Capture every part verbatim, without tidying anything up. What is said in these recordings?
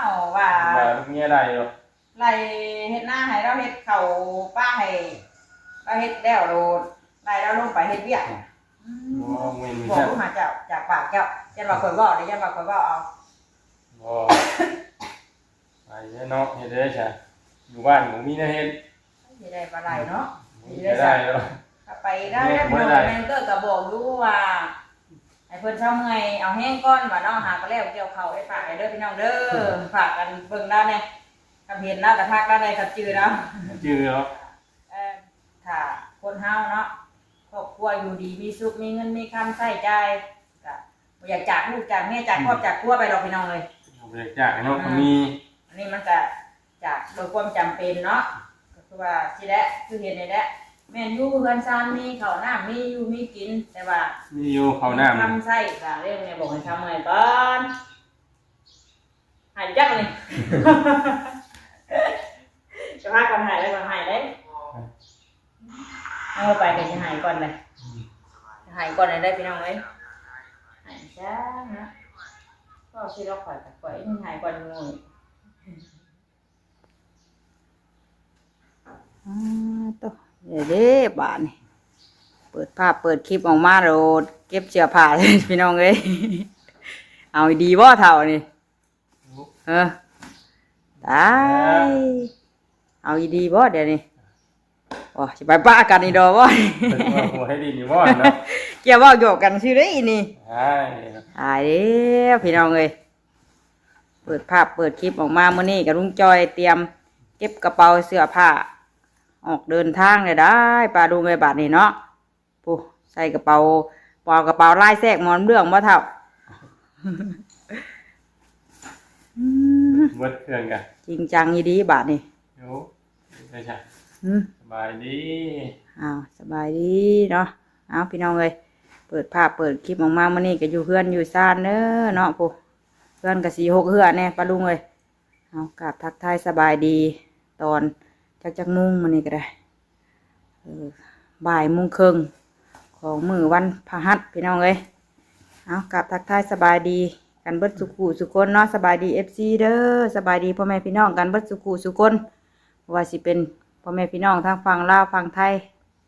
เอาว่า ว่าลูกเมียได้อยู่ ไล่เฮ็ดนาให้ลาว เฮ็ดข้าวปลาให้ลาว เฮ็ดแล้วโลด ไล่ลาวลงไปเฮ็ดเวียก อืม บ่แม่น บอกลูกหาเจ้า จากปากเจ้า อย่าว่าข่อยเว้าเด้อ อย่าว่าข่อยเว้าเอา บ่ ไปเด้อเนาะ เฮ็ดได้ซะ อยู่บ้านบ่มีแนวเฮ็ด เฮ็ดได้บ่ได้เนาะ บ่มีรายได้แล้ว ถ้าไปได้ แม่น แล้ว บ่ได้ แม่นเกิดก็บอกอยู่ว่า ให้เพิ่นเซาเมื่อย เอาแฮงก่อนว่าเนาะ หาก็แล้วเกี่ยวข้าวได้ฝากให้เด้อพี่น้องเด้อ ฝากกันเบิ่งลาวแหน่ คันเห็นลาวก็ทักลาวได้ คันจื่อลาว จื่อเนาะ เอ่อ ถ้าคนเฮาเนาะ ครอบครัวอยู่ดีมีสุข มีเงินมีคำใช้จ่าย ก็บ่อยากจากลูกจากเมีย จากครอบจากครัวไปหรอกพี่น้องเอ้ย บ่อยากจากเนาะ อ่า คนมี อันนี้มันก็จากโดยความจำเป็นเนาะ ก็คือว่าสิแหละ คือเห็นนี่แหละ แม่นอยู่เฮือนซานมีข้าวน้ำ มีอยู่มีกิน แต่ว่า มีอยู่ข้าวน้ำ คำใช้ก็เรื่องเนี่ยบอกให้ทำเมื่อยก่อน หายจักเลย จะพากันหายแล้วก็หายเลย เอาไปก็สิหายก่อนเลย อืม หายก่อนเลยได้อพี่น้องเอ้ย หายจ้านะ ก็สิลอกข่อยกับข่อยนี่หายก่อนหมู่ อ่า โต เดี๋ยวเด้บาดนี่ เปิดภาพเปิดคลิปออกมาโลด เก็บเสื้อผ้าเลยพี่น้องเอ้ย เอาดีบ่เฒ่านี่ เออ ตาย เอาอีดีบ่เดี๋ยวนี้ โอ้ สิไปปะกันอีดอกบ่ เพิ่นว่าหัวให้ดินอยู่บ่เนาะ เกี่ยวเว้าหยอกกันซื่อเด้อีนี่ ใช่ ตายแล้วพี่น้องเอ้ย เปิดภาพเปิดคลิปออกมามื้อนี้กับลุงจอยเตรียมเก็บกระเป๋าเสื้อผ้า ออกเดินทางเลยได้ป้าลุงเอ้ยบาดนี้เนาะ ปู ใส่กระเป๋า บ่เอากระเป๋าลายแทรกหมอนเรื่องบ่เฒ่า อืม เบิดเครื่องกะ จริงจังอีดีบาดนี่ โอ้ ไปจ้ะ อืม สบายดี อ้าว สบายดีเนาะ อ้าว พี่น้องเอ้ย เปิดภาพเปิดคลิปออกมามื้อนี้ก็อยู่เฮือนอยู่ซานเด้อเนาะ ปู เฮือนก็สี่หกเฮือนแน่ป้าลุงเอ้ย เอากราบทักทายสบายดี ตอนจักจักโมงมื้อนี้ก็ได้ เออ บ่ายโมงครึ่งของมื้อวันพฤหัสพี่น้องเอ้ย เอากราบทักทายสบายดีกันเบิดสุขุสุคนเนาะ สบายดี เอฟซี เด้อ สบายดีพ่อแม่พี่น้องกันเบิดสุขุสุคน บ่ว่าสิเป็นพ่อแม่พี่น้องทางฝั่งลาวฝั่งไทย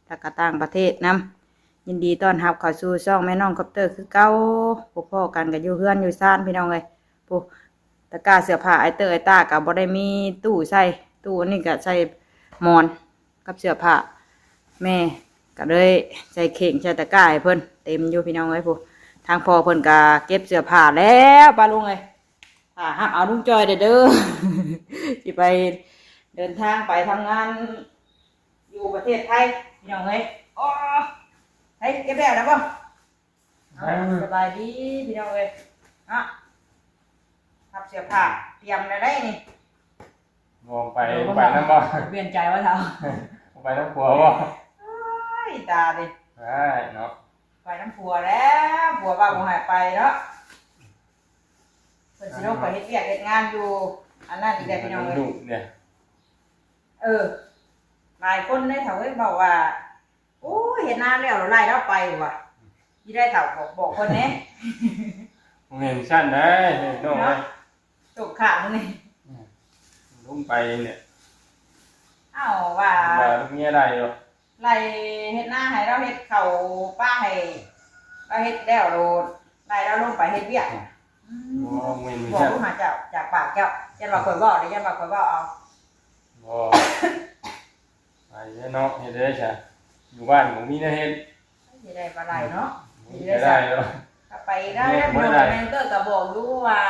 แล้วก็ต่างประเทศนำ ยินดีต้อนรับเข้าสู่ช่องแม่น้องคอปเตอร์คือเก่า พบพ้อกันก็อยู่เฮือนอยู่ซานพี่น้องเอ้ย ปู ตะกร้าเสื้อผ้าไอ้เตอร์ไอ้ตาก็บ่ได้มีตู้ใส่ ตู้นี่ก็ใส่หมอนกับเสื้อผ้า แม่ก็เลยใส่เข่งใส่ตะกร้าให้เพิ่นเต็มอยู่พี่น้องเอ้ย ปู ทางพ่อเพิ่นก็เก็บเสื้อผ้าแล้วป้าลุงเอ้ย ถ้าฮับเอาลุงจอยเด้อ สิไปเดินทางไปทำงาน อยู่ประเทศไทยพี่น้องเอ้ย โอ้ เฮ้ย เก็บแล้วแล้วบ่ อ่า สบายดีพี่น้องเอ้ย เนาะ รับเสื้อผ้า เตรียมแล้วได้นี่ บ่ไป บ่ไปนำบ่ เปลี่ยนใจว่าเฒ่า บ่ไปนำผัวบ่ โอ้ย ตาดิ ได้เนาะ ไปนำผัวแล้ว ผัวว่าบ่ให้ไปเนาะ เพิ่นสิลงไปเฮ็ดเวียกเฮ็ดงานอยู่ อันนั้นอีกแล้วพี่น้องเอ้ย ลูกเนี่ย เออ หลายคนได้เฒ่าเอ้ยบอกว่า โอ้ย เฮ็ดนาแล้วไล่ลาวไปว่ะ สิได้เฒ่าบอก บอกเพิ่นแหน่ บ่แม่นซั่นเด้น้องเอ้ย เนาะ ตกข่าวนี่ อืม ลงไปเนี่ย เอ้า ว่า ว่าลูกเมียได้อยู่ ไล่เฮ็ดนาให้ลาว เฮ็ดข้าวปลาให้ลาว เฮ็ดแล้วโลด ไล่ลาวลงไปเฮ็ดเวียก อืม บ่แม่น บอกลูกหาเจ้า จากปากเจ้า อย่าว่าข่อยเว้าเด้อ อย่าว่าข่อยเว้าเอา บ่ ไปเด้อเนาะ เฮ็ดได้ซะ อยู่บ้านบ่มีแนวเฮ็ด เฮ็ดได้บ่ได้เนาะ บ่มีรายได้แล้ว ถ้าไปได้ แม่น แล้ว บ่ได้ แม่นเกิดก็บอกอยู่ว่า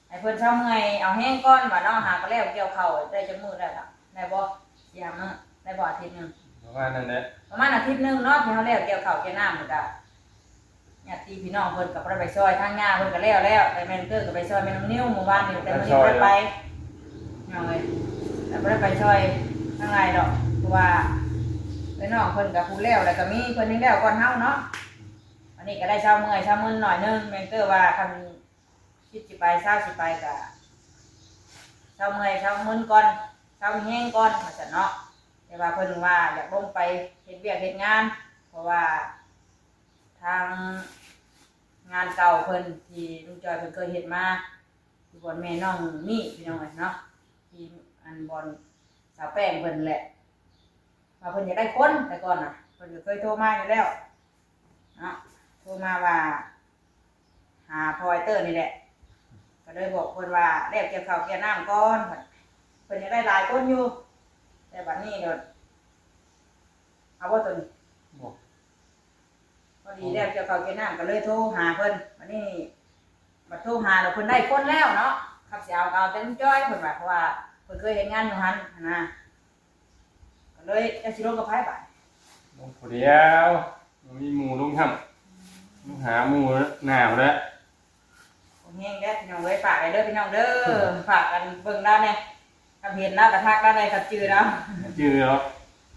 ให้เพิ่นเซาเมื่อย เอาแฮงก่อนว่าเนาะ หาก็แล้วเกี่ยวข้าวได้จักมื้อแล้วล่ะ ได้บ่ สี่ห้ามื้อ ได้บ่อาทิตย์หนึ่ง ประมาณนั้นแหละ ประมาณอาทิตย์หนึ่งเนาะ ที่เฮาแล้วเกี่ยวข้าวเกี่ยวน้ำนี่ก็ ญาติพี่น้องเพิ่นก็บ่ได้ไปซอย ทางย่าเพิ่นก็แล้วแล้ว แต่แม่นเกิดก็ไปซอยแม่น้องนิว เมื่อวานนี้ แต่มื้อนี้บ่ได้ไป น้องเอ้ย แต่บ่ได้ไปซอยทางหลายดอก เพราะว่าเอ้ยน้องเพิ่นก็ผู้แล้ว แล้วก็มีเพิ่นยังแล้วก่อนเฮาเนาะ อันนี้ก็ได้เซาเมื่อยเซามึนหน่อยหนึ่ง แม่นเกิดว่าคันคิดสิไป เซาสิไปก็เซาเมื่อยเซามึนก่อน เซามีแฮงก่อน ว่าซั่นเนาะ แต่ว่าเพิ่นว่าอยากลงไปเฮ็ดเวียกเฮ็ดงาน เพราะว่า ทางงานเก่าเพิ่นที่ลุงจอยเพิ่นเคยเฮ็ดมา อยู่บ่อนแม่น้องนี่พี่น้องเอ้ยเนาะ ที่อันบ่อนสาวแป้งเพิ่นแหละ ว่าเพิ่นอยากได้คนแต่ก่อนน่ะ เพิ่นก็เคยโทรมาอยู่แล้วเนาะ โทรมาว่า หาพลอยเตอร์นี่แหละ ก็เลยบอกเพิ่นว่าแล้วเกี่ยวข้าวเกี่ยวน้ำก่อน เพิ่นอยากได้หลายคนอยู่ แต่บัดนี้เดี๋ยวเอาว่าตัวนี้ บอก พอดีแล้วเกี่ยวข้าวเกี่ยวน้ำก็เลยโทรหาเพิ่น บัดนี้บัดโทรหาแล้วเพิ่นได้คนแล้วเนาะ ครับสิเอาก็เอาแต่ลุงจ้อยเพิ่นว่า เพราะว่าเพิ่นเคยเฮ็ดงานอยู่หั่นหั้นนะ ก็เลยจะสิลงกับไผบาด ลงผู้เดียว บ่มีหมู่ลงทำ ลงหาหมู่หน้าแล้ว โอเคเด้อพี่น้องเอ้ย ฝากไว้เด้อพี่น้องเด้อ ฝากกันเบิ่งแล้วเนี่ย คำเห็นแล้วกระทักแล้วในคำจื่อแล้ว จื่อแล้ว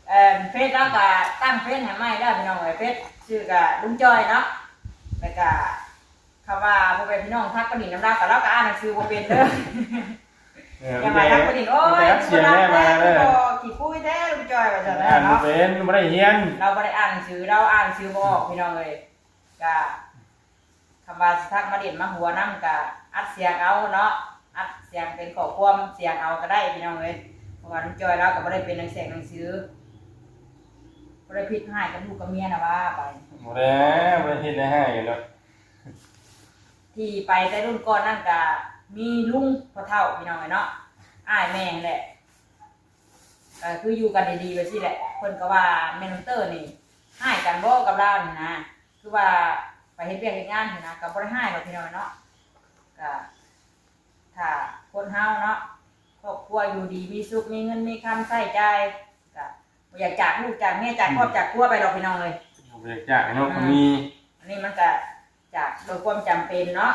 เอ่อเฟซแล้วก็ตั้งเฟซให้ใหม่เด้อพี่น้องเอ้ย เฟซชื่อก็ลุงจ้อยเนาะ แล้วก็คำว่าพ่อแม่พี่น้องทักไปหนินน้ำรักกับเราก็อ่านหนังสือบ่เป็นเด้อ เออ อย่ามาทักไปหนิน โอ้ย แต่เสียงแม่มาเลย บ่ขี้คุยแท้ลุงจ้อยว่าซั่นนะ อ่านบ่ เนาะ เป็น บ่ได้เรียน เราบ่ได้อ่านหนังสือ เราอ่านหนังสือบ่ออกพี่น้องเอ้ย ก็ คำว่าสิทักมาเล่นมาหัวนำก็อัดเสียงเอาเนาะ อัดเสียงเป็นข้อความเสียงเอาก็ได้พี่น้องเอ้ย เพราะว่าลุงจ้อยเราก็บ่ได้เป็นนักแสดงหนังสือ บ่ได้ผิดร้ายกับลูกกับเมียนะว่าไป บ่ได้ บ่ได้ผิดได้ร้ายกันดอก ที่ไปแต่รุ่นก่อนนั่นก็มีลุงพ่อเฒ่าพี่น้องเอ้ยเนาะ อ้ายแม่แหละ ก็คืออยู่กันดีๆไปสิแหละ เพิ่นก็ว่าแม่น้องเตอร์นี่ร้ายกันบ่กับลาวนี่นะ คือว่าไปเฮ็ดเวียกเฮ็ดงานนี่นะ ก็บ่ได้ร้ายดอกพี่น้องเนาะ ก็ถ้าคนเฮาเนาะ ครอบครัวอยู่ดีมีสุข มีเงินมีคำใช้จ่าย ก็บ่อยากจากลูกจากเมียจากครอบจากครัวไปดอกพี่น้องเอ้ย บ่อยากจากเนาะ อ่า คนมี อันนี้มันก็ จากโดยความจำเป็นเนาะ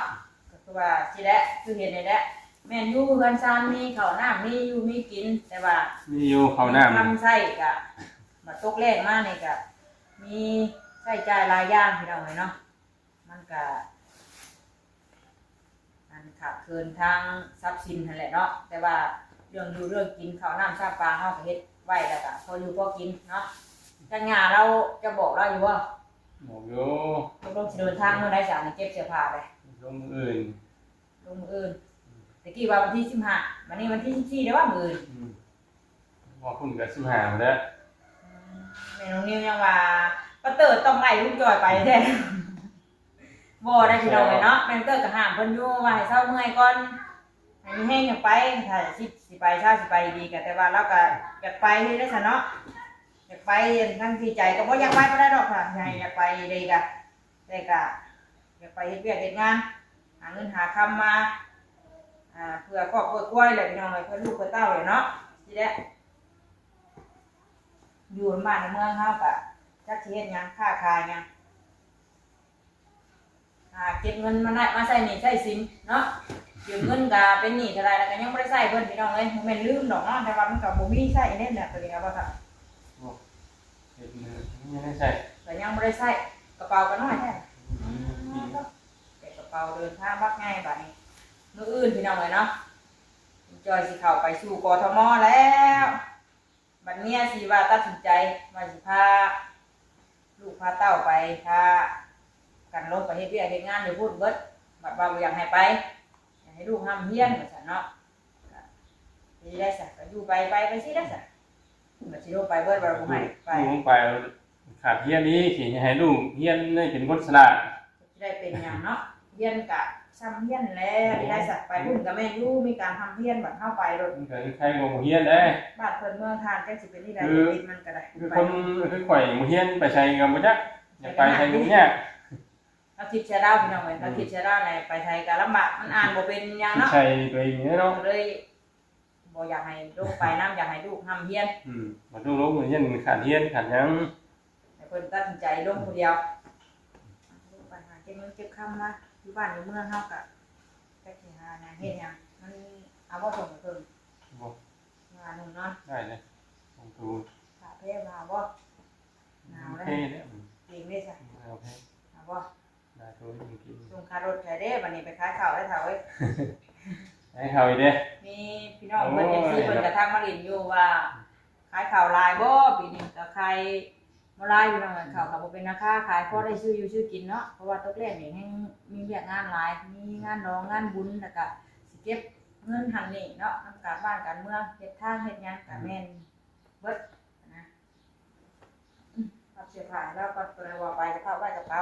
ก็คือว่าสิแหละ คือเห็นนี่แหละ แม่นอยู่เฮือนซานมีข้าวน้ำ มีอยู่มีกิน แต่ว่า มีอยู่ข้าวน้ำ คำใช้ก็มาตกแรกมานี่ก็มีใช้จ่ายหลายอย่างพี่น้องเอ้ยเนาะ มันก็ อันขาดเขินทางทรัพย์สินนั่นแหละเนาะ แต่ว่าเรื่องอยู่เรื่องกินข้าวน้ำซาปลาเฮาก็เฮ็ดไว้แล้วก็พออยู่พอกินเนาะ จักหญ้าเราจะบอกเราอยู่บ่ บอกอยู่ ตกลงสิเดินทางมื้อใดจ้ะ นี่เก็บเสื้อผ้าไป ลงมื้ออื่น ลงมื้ออื่น ตะกี้ว่าวันที่สิบห้า วันนี้วันที่สิบสี่เด้อว่ามื้ออื่น อืม ว่าคุณก็สิบห้าแล้ว อืม แม่น้องนิวยังว่า ป้าเติร์ดต้องไล่ลุงจอยไปแท้ บ่ได้พี่น้องเอ้ยเนาะ แม่นเกิดก็ห้ามเพิ่นอยู่ว่าให้เซาเมื่อยก่อน ให้มีแฮงอยากไป ถ้าสิ สิไปเช้าสิไปดีก็ แต่ว่าเราก็อยากไปเฮ็ดได้ซะเนาะ อยากไปทั้งที่ใจก็บ่อยากไปบ่ได้ดอกค่ะ อยากให้อยากไปเลยก็ แต่ก็อยากไปเฮ็ดเวียกเฮ็ดงาน หาเงินหาคำมา อ่า เพื่อครอบเพื่อครัวแหละพี่น้องเอ้ย เพื่อลูกเพื่อเต้าแหละเนาะ สิแหละ อยู่บ้านในเมืองเฮาก็จักสิเฮ็ดหยัง ค้าขายหยัง หาเก็บเงินมาได้ มาใช้หนี้ใช้สินเนาะ ยืมเงินก็เป็นหนี้เท่าใดแล้วก็ยังบ่ได้ใช้เพิ่นพี่น้องเอ้ย บ่แม่นลืมดอกเนาะ แต่ว่ามันก็บ่มีใช้แน่แหละ ตัวนี้เอาบ่ทัน โอ้ เฮ็ดเงินยังได้ใช้ ก็ยังบ่ได้ใช้ กระเป๋าก็น้อยแท้ อืม แต่กระเป๋าเดินทางบักใหญ่บัดนี้ มื้ออื่นพี่น้องเอ้ยเนาะ จอยสิเข้าไปสู่ กทม แล้ว บัดเมียสิว่าตัดสินใจว่าสิพาลูกพาเต้าไป พากันลงไปเฮ็ดเวียกเฮ็ดงานอยู่พุ้นเบิด บัดว่าบ่อยากให้ไป อยากให้ลูกร่ำเรียนว่าซั่นเนาะ ก็สิได้ซะ ก็อยู่ไป ไป ไปสิได้ซะ บัดสิลงไปเบิด บัดบ่ให้ไป ลูกไป ขาดเรียนอีก สิให้ลูกเรียนได้เป็นคนฉลาด สิได้เป็นหยังเนาะ เรียนกะซ่ำเรียนแหละ สิได้ซะ ไปพุ้นก็แม่นอยู่ มีการร่ำเรียน บัดเฮาไปโลด มันก็คือใครก็บ่เรียนเด้ บ้านเพิ่นเมืองท่าน จักสิเป็นที่ใด คือ ชีวิตมันก็ได้ คือ ไป คน คือข่อยบ่เรียน ไปไสก็บ่จัก อยากไปไสก็ยาก เราคิดใส่ลาวพี่น้องเอ้ย เราคิดใส่ลาวในไปไสก็ลำบาก มันอ่านบ่เป็นหยังเนาะ ใส่ตัวเองเนาะ ก็เลย บ่อยากให้ลูกไปนำ อยากให้ลูกร่ำเรียน อืม บัดลูกลงเรียนขาดเรียนขาดหยัง ให้เพิ่นตัดสินใจลงผู้เดียว ลูกไปหาเก็บเงินเก็บคำมา อยู่บ้านอยู่เมืองเฮาก็จักสิหาหยังเฮ็ดหยัง มันเอาบ่ส่งเพิ่น บ่ งานหนึ่งเนาะ ได้เลย ส่งตู ขาเพมาบ่ หนาวแล้ว โอเคแล้ว เก่งเลยจ้ะ โอเค เอาบ่ ได้ตัวจริงๆ ส่งค่ารถให้เด้ บัดนี้ไปขายข้าวได้เฒ่าเอ้ย ให้เขาอีกเด้ มีพี่น้องเพิ่น โอ้ย เอฟซี เพิ่นกระทักมาเล่นอยู่ว่า ขายข้าวหลายบ่ ปีนี้ก็ขายบ่หลายพี่น้อง ข้าวก็บ่เป็นราคา ขายพอได้ซื้ออยู่ซื้อกินเนาะ เพราะว่าตกแรกนี่แฮ่งมีเวียกงานหลาย มีงานดองงานบุญ แล้วก็สิ เก็บเงินหั้นนี่เนาะ นำการบ้านการเมือง เฮ็ดทางเฮ็ดหยังก็แม่นเบิดนะ อืม พับเสื้อผ้าให้ลาวก่อน ตัวใดว่าไปก็พับไว้กระเป๋า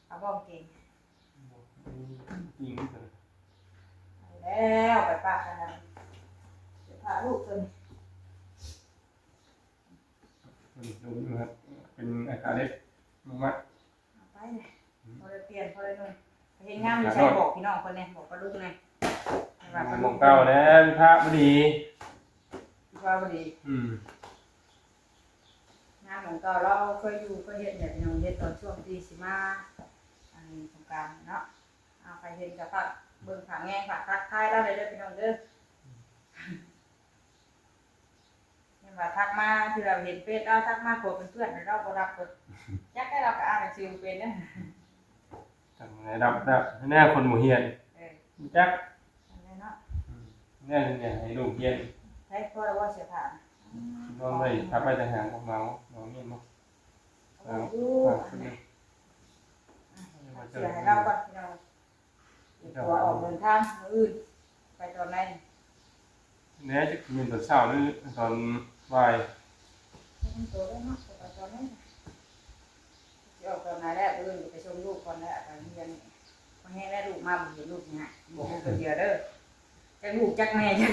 เอาบ่กางเกง จริง ไปแล้ว ไปปะกันนะ เสื้อผ้าลูกตัวนี้ อืม ดูนะครับ เป็นอาคาเล็กมากๆ เอาไปเลย อืม พอได้เปลี่ยน พอได้นุ่ง ไปเฮ็ดงานอยู่ไส บอกพี่น้องเพิ่นแหน่ บอกป้าลุงแหน่ ว่าป้าลุง หม่องเก่าแล้ว พระบ่ดี พระบ่ดี อืม งานหม่องเก่า เราเคยอยู่ เคยเฮ็ดแบบนี้ เฮ็ดตอนช่วงที่สิมา อันสงกรานต์เนาะ เอาไปเห็นก็ฝากเบิ่งฝากแยง ฝากทักทายเราเลยเด้อพี่น้องเด้อ เห็นว่าทักมา ที่เราเห็นเฟซเราทักมาขอเป็นเพื่อน เราบ่รับเพิ่น จักได้ เราก็อ่านหนังสือบ่เป็นเด้อ จักได้รับ รับแน่คนบ่เฮียน เออ จัก นั่นแหละเนาะ อืม แน่เนี่ยให้ลูกเฮียน ใช้พอแล้วว่าเสียผ่าน อืม น้องได้ทักไปแต่หางบ่เมา เมาเมียนบ่ เอาอยู่ ฝากเพิ่น อ่ะ เสียให้เราก่อนพี่น้อง เดี๋ยวตัวออกเดินทางมื้ออื่น ไปตอนไหน แน่จะเป็นตอนเช้าหรือตอนบ่าย ตอนตัวได้เนาะ ไปตอนไหน สิออกตอนไหนแล้ว มื้ออื่นก็ไปส่งลูกก่อนแล้ว ไปโรงเรียนนี่ พอแห้งแล้วลูกมา บ่เห็นลูกนี่ฮะ บ่ฮู้คนเดียวเด้อ จักลูกจักแม่จัก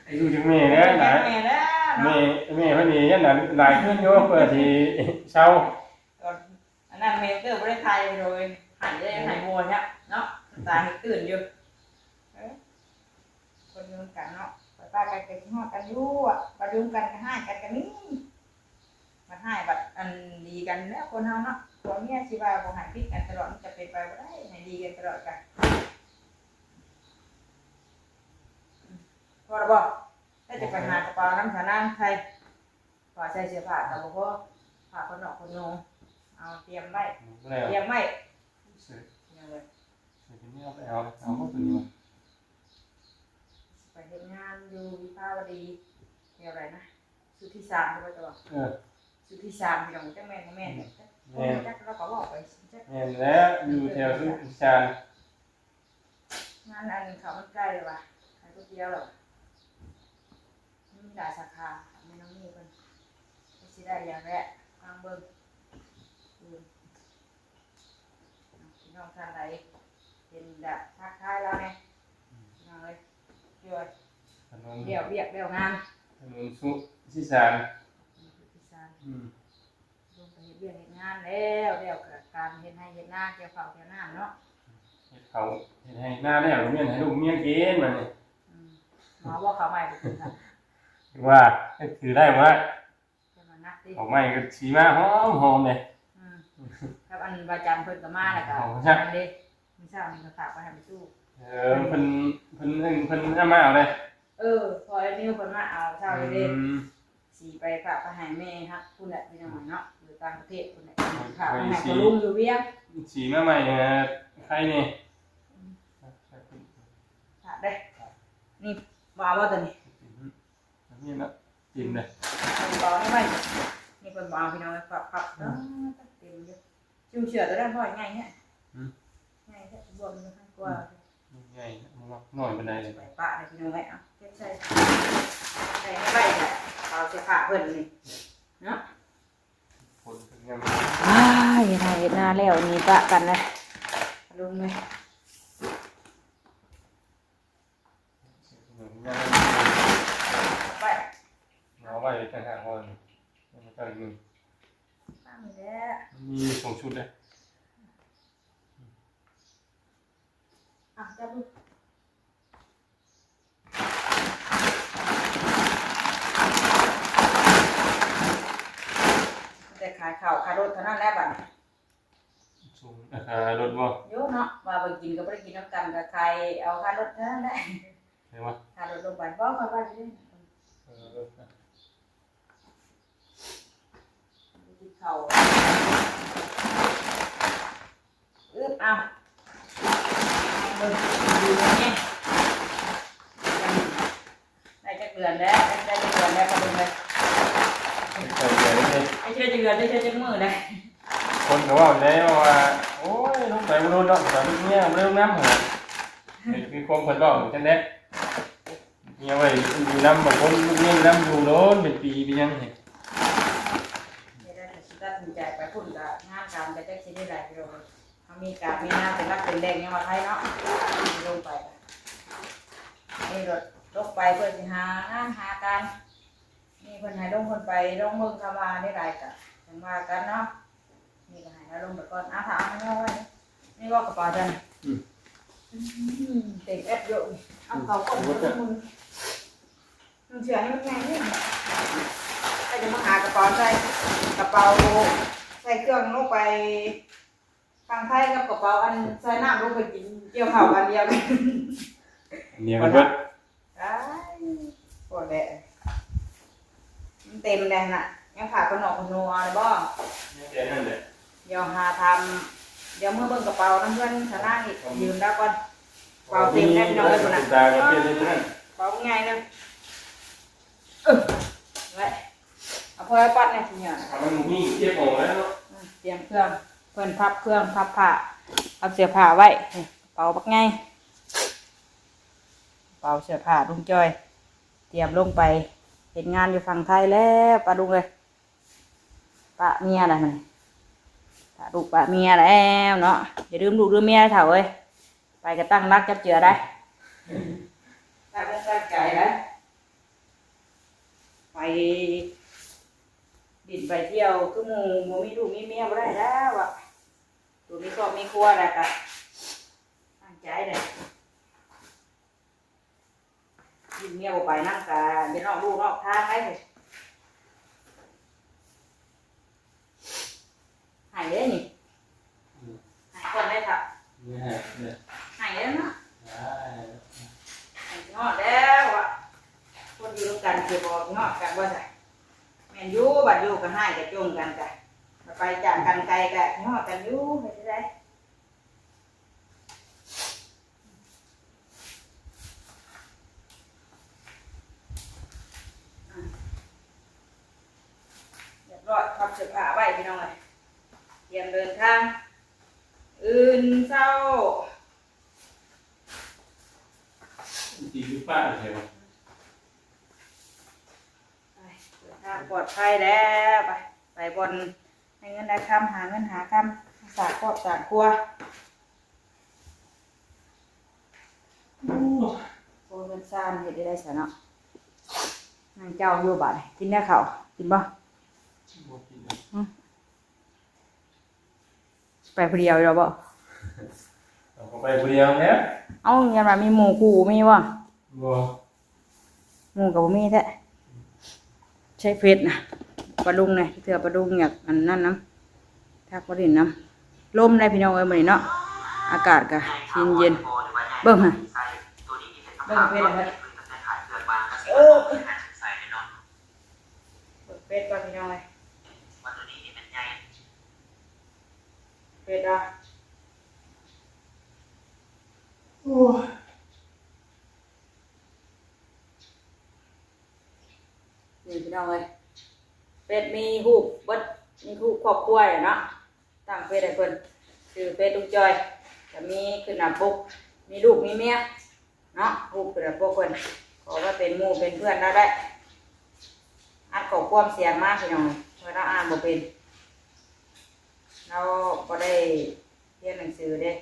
ไอ้ลูกจักแม่แล้ว จักแม่แล้วเนาะ แม่ แม่เพิ่นนี่ยังหลาย หลายคืนอยู่ เพื่อสิเซา ตอน อันนั้นแม่เตอร์บ่ได้ถ่ายเลย หายเลย หายโวยฮะเนาะ ตาให้ตื่นอยู่ เอ้ย คนอยู่นำกันเนาะ ไปปะกันก็คิดฮอดกันอยู่อะ ไปอยู่นำกันก็ฮ้ายกันก็มี บัดฮ้ายบัดอันดีกันแล้วคนเฮาเนาะ ผัวเมียสิว่าบ่ให้ผิดกันตลอด มันจะเป็นไปบ่ได้ ให้ดีกันตลอดกัน พอแล้วบ่ แล้วจะไปหากระเป๋านำสาวนางไทย พอใส่เสื้อผ้าก็บ่พอ ผ้าขนนอกขนหนู เอาเตรียมไว้ บ่แล้ว เตรียมไว้ เสื้อ ยังเลย เสื้อตัวนี้เอาไปเอา เอาหมดตัวนี้วะ ไปเฮ็ดงานอยู่วิภาวดี แถวใดนะ สุทธิสารหรือว่าจะว่า เออ สุทธิสาร พี่น้อง จักแม่นบ่แม่น แม่น จัก จักเราก็เว้าไป จัก แม่นแล้ว อยู่แถวสุทธิสาร งานอันข้าวมันไก่ว่ะ ขายก๋วยเตี๋ยวเหรอ มีหลายสาขา แม่น้องนี่เพิ่น ก็สิได้อย่างแรก ฟังเบิ่ง อืม พี่น้องท่านใดเห็นแบบทักทายเราแหน่ อืม พี่น้องเอ้ย ช่วย ถนน เดี่ยวเวียกเดี่ยวงาน ถนนสุทธิสาร สุทธิสาร อืม ลงไปเฮ็ดเวียกเฮ็ดงานแล้ว แล้วก็การเฮ็ดไร่เฮ็ดนา เกี่ยวข้าวเกี่ยวน้ำเนาะ เฮ็ดข้าวเฮ็ดไร่นาแล้ว ก็เมียนให้ลูกเมียกินบัดนี้ อืม หมอบอกข้าวใหม่ไปกินค่ะ ว่า ถือได้บ่ได้ จะมานักติ ข้าวใหม่ก็สิมาหอมๆเลย อืม ครับ อันว่าจันทร์เพิ่นก็มาแล้วก็ หอมครับ อันเด้ มื้อเช้านี่ก็ฝากไปให้แม่ตู้ เออ เพิ่น เพิ่น เพิ่นเอามาเอาเลย เออ พอไอ้นิวเพิ่นมาเอาเช้านี่เด้ อืม สิไปฝากไปให้แม่ฮักพู้นแหละพี่น้องเนาะ อยู่ต่างประเทศพู้นแหละ ฝากไปให้พ่อลุงอยู่เวียง สิมาใหม่ เอ่อ ใครนี่ อืม ฝากเด้อ นี่ บ่เอาบ่ตัวนี้ อืม นี่นะ กินเลย เอาบ่เอานี่ไว้ นี่เพิ่นบ่เอาพี่น้อง ฝาก ฝาก อืม เต็มอยู่ จุ่มเสือตัวนั้นพ่อใหญ่เนี่ย อืม ใหญ่แท้ บวมอยู่ข้างกว่า อืม ใหญ่นะ มันว่าน้อยปานใดเลย ไปปะเลยพี่น้องเอ้ย เอาเก็บใส่ ใส่ให้ไว้เนี่ย เอาเสื้อผ้าเพิ่นนี่ เนาะ ฝนเป็นยังไง อ้าย เฮ็ดไร่เฮ็ดนาแล้ว นี่ปะกันนะ ลงเลย ไป เอาไว้ต่างหากก่อน มันก็อยู่ ตั้งนี่แหละ มีสองชุดเลย อ่ะ จับดู แต่ขายข้าวขายรถเท่านั้นแหละบัดนี้ ส่งราคารถบ่ โยเนาะ ว่าบ่กินก็บ่ได้กินนำกัน ก็ขายเอาค่ารถเท่านั้นแหละ เห็นบ่ ค่ารถลงไป บ่ ค่อยว่าอยู่เด้ เออ กินข้าว อึ๊บ เอา เบิ่ง ดูนี่ ได้จักเดือนแล้ว ได้จักเดือนแล้ว พอเบิ่งเลย ได้จักเดือนแล้ว ได้เชื่อจักเดือน ได้เชื่อจักมื้อแล้ว คนก็เว้าได้ว่า โอ้ย ลงไปบ่โดนดอก สามีเมียบ่ได้ลงนำหั่นน่ะ นี่คือ มีความเพิ่นเว้าจังได๋ เมียไว้อยู่นำ บางคนลูกเมียอยู่นำ อยู่โดนเป็นปีเป็นหยังนี่ เดี๋ยวได้สิตัดสินใจไปพุ้น ก็งานการก็จักสิได้หลายกิโล เฮามีการมีงานเป็นหลักเป็นแหล่ง ยังว่าไทเนาะ ลงไป นี่รถลงไปเพื่อสิหางานหาการ นี่เพิ่นให้ลง เพิ่นไปลองเบิ่ง คำว่าได้หลายก็จั่งว่ากันเนาะ นี่ก็ให้ลาลงไปก่อน อ่ะ ถ้าเอามาไว้ นี่ว่ากระเป๋าจั่ง อืม อืม เต็มแอปอยู่ เอาเขาก่อน อืม มึง มึงเชื่อให้มันง่ายนี่ ก็จะมาหากระเป๋าใส่ กระเป๋าใส่เครื่องลงไป ฝั่งไทยกับกระเป๋าอันใส่น้ำลงไปกินเกี่ยวข้าวอันเดียวกัน เนียกันเบิด อ้าย โคตรแหละ มันเต็มเลยน่ะ ยังขาดขนมขนมเอาเลยบ่ ยังแต่นั่นแหละ เดี๋ยวหาทำ เดี๋ยวเมื่อเบิ่งกระเป๋าน้ำเพื่อนสนางอีก ยืมแล้วก่อน กระเป๋าเต็มแน่นอนเลยพุ่นน่ะ ตาก็เปลี่ยนเลยเท่านั้น กระเป๋าง่ายเลย เออ ไว้ เอาพอไว้ปัดเนี่ยทีเนี้ย เอามันมีเทียบของแล้วเนาะ อืม เตรียมเครื่อง เพิ่นพับเครื่อง พับผ้า พับเสื้อผ้าไว้ นี่กระเป๋าบักใหญ่ กระเป๋าเสื้อผ้าลุงจอย เตรียมลงไปเฮ็ดงานอยู่ฝั่งไทยแล้ว ปะลุงเอ้ย ปะเมียแล้วมัน ปะลูกปะเมียแล้วเนาะ อย่าลืมลูกลืมเมียเฒ่าเอ้ย ไปก็ตั้งหลักจับเจือได้ ตั้งอกตั้งใจนะ ไปดินไปเที่ยวคือหมู่ บ่มีลูกมีเมียบ่ได้แล้วอะ ตัวมีครอบมีครัวแล้วก็ตั้งใจเลย ลูกเมียบ่ไปนำก็อย่านอกลู่นอกทางไป หายเด้นี่ อืม หายก่อนได้ครับ เนี่ยฮะ เนี่ย หายแล้วเนาะ ได้แล้ว หายฮอดแล้วอะ คนอยู่ร่วมกันสิบ่ฮอดกันบ่ใช่ แม่นอยู่ บัดอยู่ก็หายก็จมกันกะ ไปจากกันไกลก็ฮอดกันอยู่ เฮ็ดจั่งใด เรียบร้อย พับเสื้อผ้าไว้พี่น้องเอ้ย เตรียมเดินทาง อื่นเช้า ตีอยู่ป้าใช่ไหม ไป เดินทางปลอดภัยแล้ว ไป ไปบ่อนให้เงินได้คำ หาเงินหาคำ สร้างครอบสร้างครัว โอ้ โอ้ เงินซ่านเฮ็ดได้ได๋ซะเนาะ นางเจ้าอยู่บาดนี้ กินแล้วข้าว กินบ่ บ่กินแล้ว หึ ไปผู้เดียวอยู่บ่ เอาก็ไปผู้เดียวแล้ว เอ้า ยังว่ามีหมู่คู่มีบ่ บ่ หมู่ก็บ่มีแท้ ใช้เฟซนะ ปะลุงนะ เทื่อปะลุงอยากอันนั้นนำ ทักมาเล่นนำ ลมได้พี่น้องเอ้ย มื้อนี้เนาะ อากาศก็เย็นๆ เบิ่งหั่น เบิ่งเฟซเลย เออ เบิ่งเฟซก่อนพี่น้องเอ้ย เฟซอ่ะ โอ้ย นี่พี่น้องเอ้ย เฟซมีรูปเบิด มีรูปครอบครัวอยู่เนาะ ตั้งเฟซให้เพิ่น ชื่อเฟซลุงจอย ก็มีขึ้นหน้าปก มีลูกมีเมียเนาะ รูปขึ้นหน้าปกเพิ่น ขอว่าเป็นหมู่เป็นเพื่อนแล้วได้ อัดข้อความเสียงมาพี่น้อง เพราะเราอ่านบ่เป็น เราบ่ได้เรียนหนังสือเด้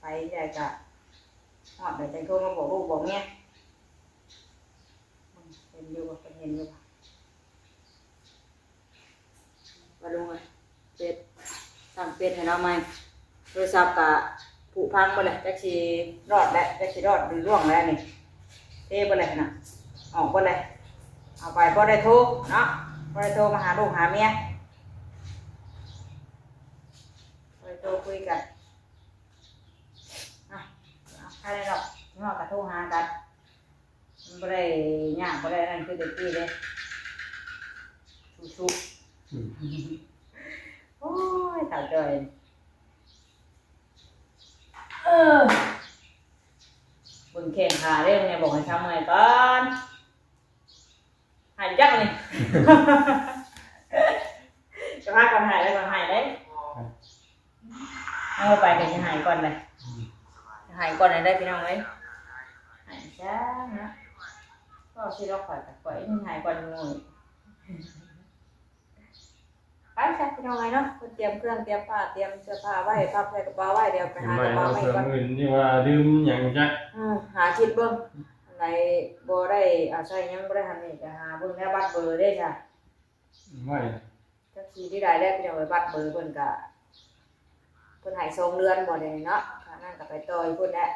ไปใดก็ฮอดแล้วจั่งโทรมาบอกลูกบอกเมีย เห็นอยู่บ่ เพิ่นเห็นอยู่บ่ ว่าลงเลย เฟซ ตั้งเฟซให้เราใหม่ โทรศัพท์ก็ผุพังหมดเลย จักสิรอดแล้ว จักสิรอดหรือร่วงแล้วนี่ เทหมดเลยนะ ออกหมดเลย เอาไปบ่ได้โทรเนาะ บ่ได้โทรมาหาลูกหาเมีย บ่ได้โทรคุยกัน อ่ะ เอาใครหรอก เนาะ ก็โทรหากัน มันบ่ได้ยาก บ่ได้นั่นคือเด็กกี้เด้ สู้ๆ อืม โอ้ย เฒ่าจอย เออ เบิ่งแข้งขาเด้ แม่บอกให้ทำเมื่อยก่อน หายจักเลย จะพากันหายแล้วก็หายได้ เอาไปก็สิหายก่อนเลย อืม หายก่อนได้พี่น้องเอ้ย หายจ้านะ ก็สิรอกข่อยกับข่อยนี่หายก่อนหมู่ ไปจ้ะพี่น้องเอ้ยเนาะ เพิ่นเตรียมเครื่องเตรียมผ้าเตรียมเสื้อผ้าไว้ พับใส่กระเป๋าไว้ เดี๋ยวไปหากระเป๋ามาอีกก่อน มื้ออื่นนี่ว่าลืมหยังจัก เออ หาคิดเบิ่ง อันใดบ่ได้อาศัยหยังบ่ได้หันนี่ก็หาเบิ่งแนวบัตรเบอร์เด้จ้ะ ไว้ จักสิได้ได้แล้วพี่น้องเอ้ย บัตรเบอร์เพิ่นก็ เพิ่นให้สองเดือนบ่ได้เนาะ อันนั้นก็ไปต่ออยู่พุ่นแหละ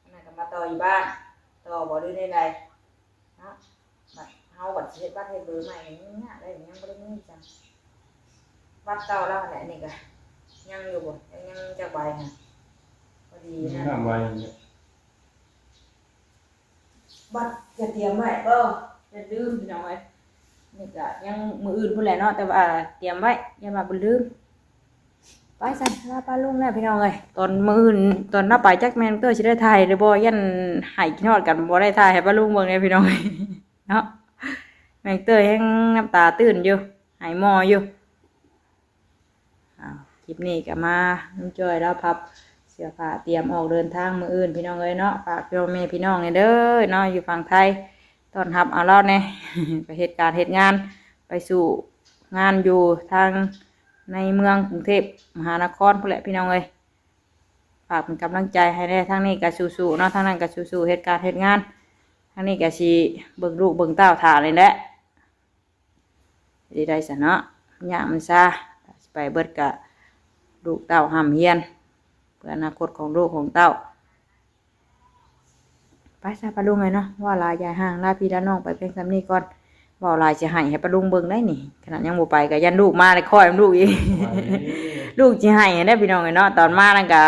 อันนั้นก็มาต่ออยู่บ้าน ต่อบ่หรือแนวใดเนาะ บัดเฮาบัดสิเฮ็ดบัตรเฮ็ดเบอร์ใหม่นี่ยากเลย ยังบ่ได้มีจัง บัตรเก่าแล้วแหละ นี่ก็ยังอยู่บ่ ยัง ยังจักใบหั่น พอดี มี นะ ห้าใบเนี่ย บัตรจะเตรียมไว้บ่ อย่าลืมพี่น้องเอ้ย นี่ก็ยังมื้ออื่นพุ่นแหละเนาะ แต่ว่าเตรียมไว้ อย่าว่าบ่ลืม ไปซั่น ลาป้าลุงแล้วพี่น้องเอ้ย ตอนมื้ออื่น ตอนลาไปจักแม่นเตอร์สิได้ถ่ายหรือบ่ ย่านหายคิดฮอดกัน บ่ได้ถ่ายให้ป้าลุงเบิ่งเด้พี่น้องเอ้ย เนาะ แม่นเตอร์แฮงน้ำตาตื้นอยู่ หายหม่ออยู่ อ้าว คลิปนี้ก็มา ลุงจ้อยลาวพับเสื้อผ้าเตรียมออกเดินทางมื้ออื่นพี่น้องเอ้ยเนาะ ฝากพ่อแม่พี่น้องแหน่เด้อเนาะ อยู่ฝั่งไทย ต้อนรับเอาลาวแหน่ ไปเฮ็ดการเฮ็ดงาน ไปสู้งานอยู่ทางในเมืองกรุงเทพมหานครพู้นแหละพี่น้องเอ้ย ฝากเป็นกำลังใจให้แหน่ ทางนี้ก็สู้ๆเนาะ ทางนั้นก็สู้ๆ เฮ็ดการเฮ็ดงาน ทางนี้ก็สิเบิ่งลูกเบิ่งเต้าถ่านี่แหละ สิได้ซะเนาะ ยามมันซา สิไปเบิดกะลูกเต้าร่ำเรียน เพื่ออนาคตของลูกของเต้า ไปซะป้าลุงเอ้ยเนาะ เว้าหลายอย่าห่าง ลาพี่ลาน้องไปเพียงส่ำนี้ก่อน เว้าหลายสิไห้ให้ป้าลุงเบิ่งได้นี่ ขนาดยังบ่ไปก็ย่านลูกมาแล้วค่อยลูกอีก ลูกสิไห้ได้พี่น้องเอ้ยเนาะ ตอนมานั่นก็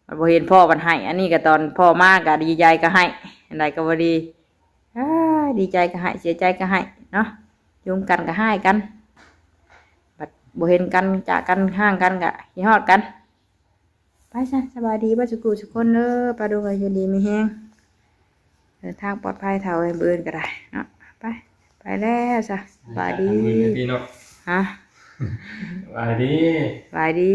มันบ่เห็นพ่อมันไห้ อันนี้ก็ตอนพ่อมาก็ดีใจก็ไห้ อันใดก็บ่ดี อ้า ดีใจก็ไห้ เสียใจก็ไห้เนาะ อยู่กันก็ไห้กัน บัดบ่เห็นกัน จากกัน ห่างกันก็คิดฮอดกัน ไปซะ สบายดีเบิดสุขุสุคนเด้อ ป้าลุงเอ้ย อยู่ดีมีแฮง เดินทางปลอดภัยเฒ่าเอ้ย มื้ออื่นก็ได้เนาะ ไป ไปแล้วซะ สบายดี มื้อนี้พี่เนาะ ฮะ สบายดี สบายดี